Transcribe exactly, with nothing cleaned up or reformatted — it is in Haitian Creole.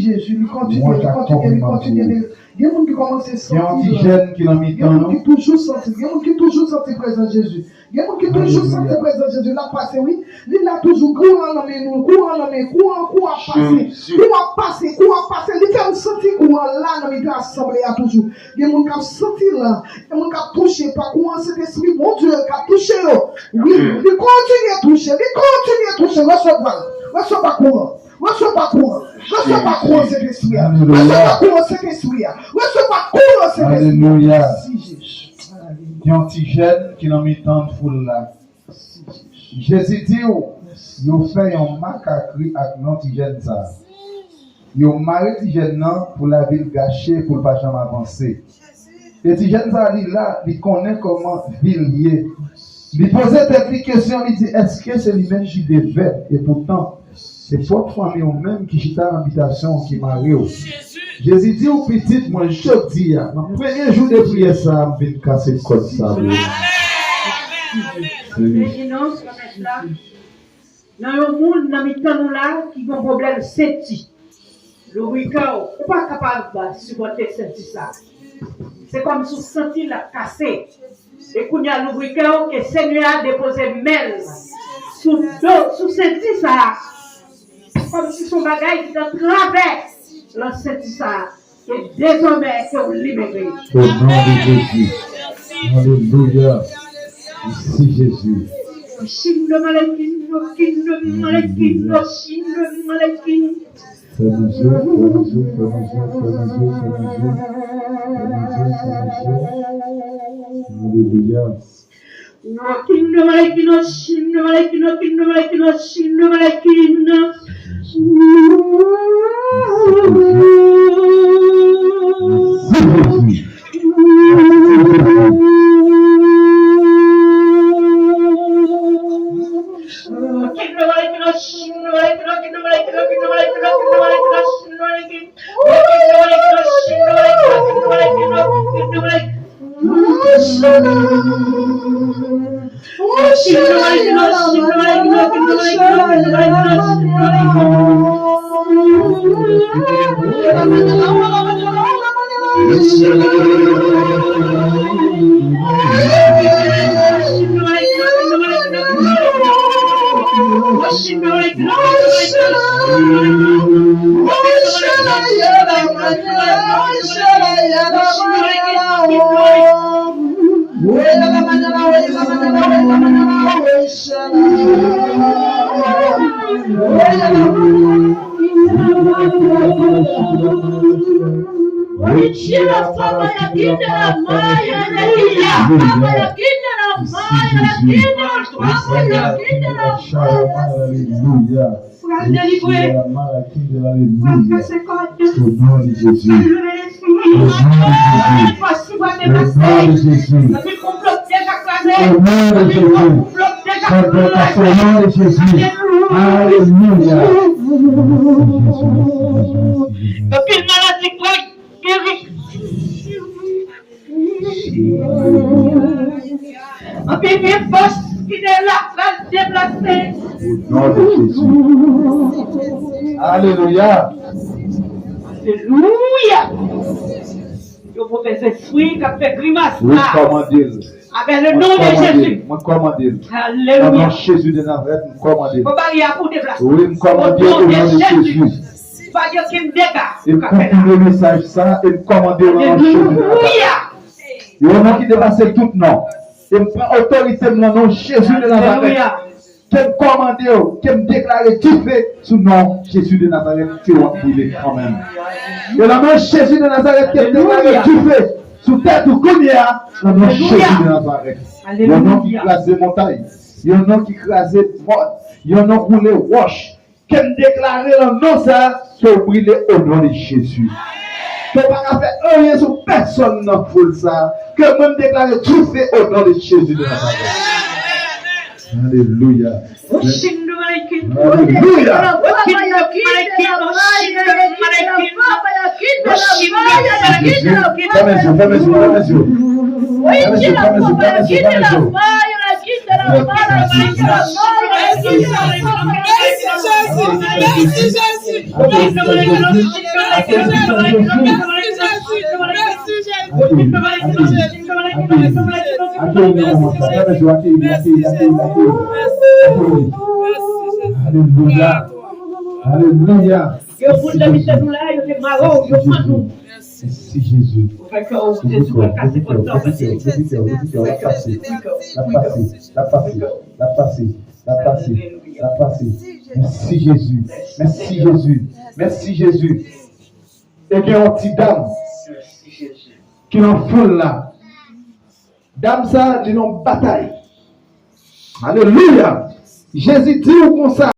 Jezi, li kontinye, li kontinye, li kontinye. Gen moun ki kòmanse santi l. Gen yon ti jèn ki nan mitan nou. Gen moun ki toujou santi l. Gen moun ki toujou santi prezans Jezi. Gen moun ki toujou santi prezans Jezi l ap pase, wi. Li la toujou, kouran nan men nou, kouran nan men, kouran, kouran ap pase, kouran ap pase, kouran ap pase. Li fè m santi kouran la nan mitan asanble a toujou. Gen moun k ap santi l la, gen moun k ap touche pa kouran Sentespri Bondye k ap touche yo. Wi, li kontinye touche, li kontinye touche. Resevwa l, resevwa kouran, resevwa kouran, resevwa kouran Sentespri a, resevwa kouran Sentespri a, resevwa kouran Sentespri a. Alelouya. Mèsi Jezi. Gen yon ti jèn ki nan mitan foul la. Jezi di w, yo fè yon makakri ak non ti jèn sa a. Yo mare ti jèn nan pou lavi l gache, pou l pa janm avanse. E ti jèn sa a, li la, li konnen kòman vi l ye. Li poze tèt li kesyon, li di, èske se li menm ki devèt? Epoutan, se pwòp fanmi w menm ki chita nan bitasyon w ki mare w. Jezi di w, pitit mwen, jodi a, nan premye jou de priyè sa a, m vin kase kòd sa pou ou. Beni non Mèt la. Nan yon moun nan mitan nou la ki gen pwoblèm senti. Louvri kè w, ou pa kapab sipòte senti sa. Se kòmsi w santi l ap kase. E kounye a, louvri kè w, ke Senyè a depoze men l sou do, sou senti sa a. Kòmsi se yon bagay ki t antravè nan senti sa a. Ke dezòmè ke w libere. Au nom de Jésus. Alelouya. Mèsi Jezi. Shindo malakin, no kindo malakin, no shindo malakin. Fè nou je, fè nou je, fè nou je, fè nou je, fè nou je, fè nou je, fè nou je. Alelouya. No kindo malakin, no shindo malakin, no kindo malakin, no shindo malakin. Aleluya. Pral delivre. Pral kase kòd. Au nom de Jésus. Pral leve lespri. Au nom de Jésus. Pral fòs. Pral deplase. Anpil konplo deja kraze. Anpil konplo deja kraze. Au nom de Jésus. Alelouya. Anpil maladi pral geri. Anpil vye fòs ki te la pral deplase. Au nom de Jésus. Alelouya. Alelouya. Yo move zespri k ap fè grimas la. Wi, m kòmande l. Avè le non de Jezi. Mwen kòmande l. Alelouya. Nan non Jezi de Nazarèt, m kòmande l. Fò baryè a pou deplase. Wi, m kòmande l o non de Jezi. Pa gen okenn dega. E m konfime mesaj sa, e m kòmande w nan non Jezi de Nazarèt. Alelouya. Yon non ki depase tout non. E m pran otorite m nan non Jezi de Nazarèt. Alelouya. Ke m kòmande w, ke m deklare dife sou non Jezi de Nazarèt ke w ap brile kanmenm. E nan non Jezi de Nazarèt ke m deklare dife sou tèt ou kounye a, nan non Jezi de Nazarèt. Yon non ki kraze montay, yon non ki kraze mòn, yon non k woule wòch, ke m deklare nan non sa a ke w brile o non de Jezi. Ke w pa ka fè anyen sou pèsòn nan foul sa a. Ke mwen m deklare dife o non de Jezi de Nazarèt. Alelouya. Alelouya. Fèmen zye, fèmen zye, fèmen zye. Fèmen zye, fèmen zye, fèmen zye, fèmen zye. Mèsi Jezi, mèsi Jezi. Akeyi Jezi. Akeyi, akeyi, akeyi. Akeyi nan moman sa. Fèmen je w, akeyi li, akeyi li, akeyi li, akeyi li. Akeyi li. Alelouya. Alelouya. Yo moun nan mitan nou la, yo te mare w, yo pann ou. Mèsi Jezi. Ou fè kè w monte sou kè w, kase kò w, kase kò w. L ap pase, l ap pase, l ap pase, l ap pase, l ap pase. Mèsi Jezi. Mèsi Jezi. Mèsi Jezi. E gen yon ti dam ki nan foul la. Dam sa, li nan batay. Alelouya. Jezi di w konsa.